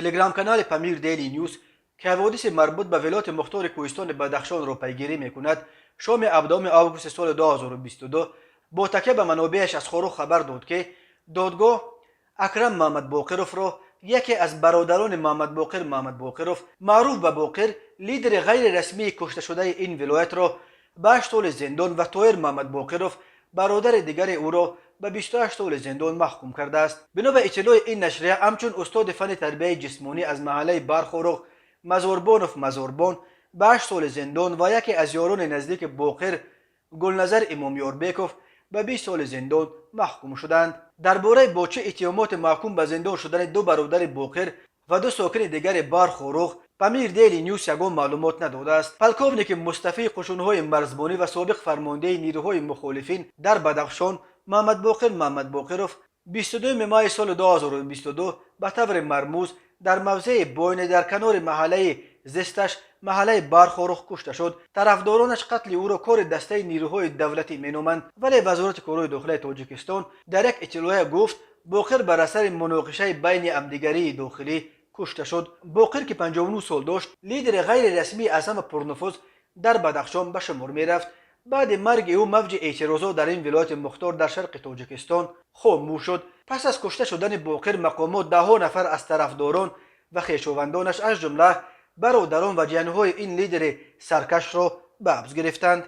Телеграм-канали «Памир Дейли Ньюс», ки ҳаводиси марбут ба вилояти мухтори кӯҳистони Бадахшонро пайгирӣ мекунад, шоми 17 августи соли 2022 бо такя ба манобеаш аз Хоруғ хабар дод, ки додгоҳ Акрам Маҳмадбоқировро, яке аз бародарони Маҳмадбоқир Маҳмадбоқиров, маъруф ба Боқир, лидери ғайрирасмии кушташудаи ин вилоятро, ба 8 соли зиндон ва Тоир Маҳмадбоқиров, бародари дигари ӯро, ба 28 соли зиндон маҳкум кардааст. Бино ба иттилои ин нашрия, ҳамчун устоди фанни тарбияи ҷисмонӣ аз маҳаллаи Бархоруғ Мазорбонов Мазорбон ба 8 соли зиндон ва яке аз ёрони наздики Боқир, Гулназар Имомёрбеков, ба 20 соли зиндон маҳкум шуданд. Дар бораи бо чӣ иттиҳомоте маҳкум ба зиндон шудани ду бародари Боқир ва ду сокини дигари Бархоруғ «Памир Дейли Ньюс» ягон маълумот надодааст. Полковники мустафии қушунҳои марзбонӣ ва собиқ фармондеҳи нирӯҳои мухолифин дар Бадахшон Маҳмадбоқир Маҳмадбоқиров 22 майи соли 2022 ба таври мармуз дар мавзеи Бойне дар канори маҳаллаи зисташ, маҳаллаи Бархоруғ, кушта шуд. Тарафдоронаш қатли ӯро кори дастаи нирӯҳои давлатӣ меноманд, вале Вазорати корҳои дохилаи Тоҷикистон дар як иттилоя гуфт, Боқир бар асари муноқишаи байни ҳамдигарии дохилӣ кушта шуд. Боқир, ки 59 сол дошт, лидери ғайрирасмии аз ҳама пурнуфуз дар Бадахшон ба шумор мерафт. Баъди марги ӯ мавҷи эътирозот дар ин вилояти мухтор дар шарқи Тоҷикистон хомӯш шуд. Пас аз кушта шудани Боқир мақомот даҳҳо нафар аз тарафдорон ва хешовандонаш, аз ҷумла бародарон ва ҷиянҳои ин лидери саркашро ба ҳабс гирифтанд.